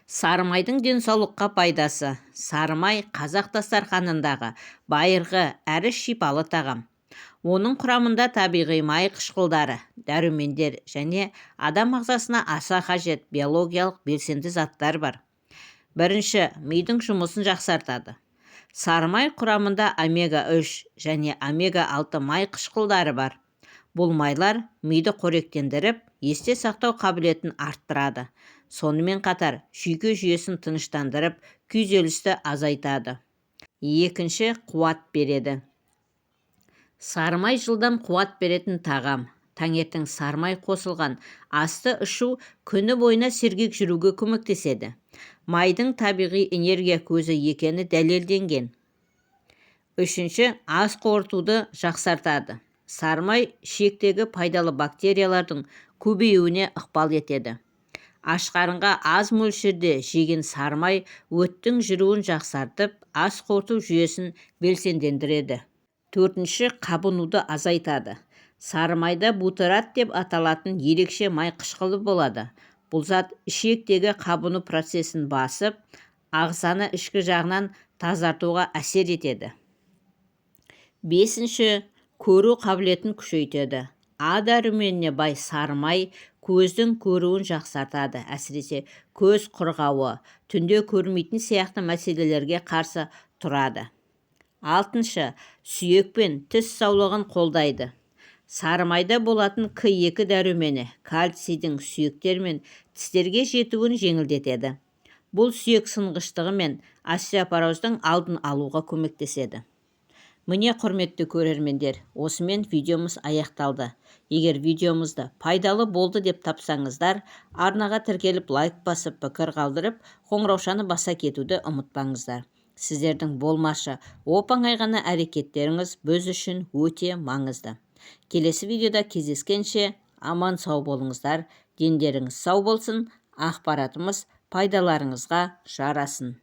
Сары майдың денсаулыққа пайдасы. Сары май – қазақ дастарханындағы байырғы әрі шипалы тағам. Оның құрамында табиғи май қышқылдары, дәрумендер және адам ағзасына аса қажет биологиялық белсенді заттар бар. Бірінші, мидың жұмысын жақсартады. Сары май құрамында омега-3 және омега-6 май қышқылдары бар. Бұл майлар миды қоректендіріп, есте сақтау қабілетін арттырады. Сонымен қатар жүйке жүйесін тыныштандырып, күйзелісті азайтады. Екінші, қуат береді. Сары май – жылдам қуат беретін тағам. Таңертең сары май қосылған асты ішу күні бойына сергек жүруге көмектеседі. Майдың табиғи энергия көзі екені дәлелденген. Үшінші, ас қорытуды жақсартады. Сары май ішектегі пайдалы бактериялардың көбеюіне ықпал етеді. Аш қарынға аз мөлшерде жеген сары май өттің жүруін жақсартып, ас қорыту жүйесін белсендендіреді. Төртінші, қабынуды азайтады. Сары майда бутырат деп аталатын ерекше май қышқылы болады. Бұл зат ішектегі қабыну процесін басып, ағзаны ішкі жағынан тазартуға әсер етеді. Бесінші, көру қабілетін күшейтеді. А дәруменіне бай сары май көздің көруін жақсартады. Әсіресе көз құрғауы, түнде көрмейтін сияқты мәселелерге қарсы тұрады. Алтыншы, сүйек пен тіс саулығын қолдайды. Сары майда болатын К2 дәрумені кальцийдің сүйектер мен тістерге жетуін жеңілдетеді. Бұл сүйек сынғыштығы мен остеопороздың алдын алуға көмектеседі. Міне, құрметті көрермендер, осымен видеомыз аяқталды. Егер видеомызды пайдалы болды деп тапсаңыздар, арнаға тіркеліп, лайк басып, пікір қалдырып, қоңыраушаны баса кетуді ұмытпаңыздар. Сіздердің болмашы оп-оңай ғана әрекеттеріңіз біз үшін өте маңызды. Келесі видеода кездескенше аман сау болыңыздар, дендеріңіз сау болсын, ақпаратымыз пайдаларыңызға жарасын.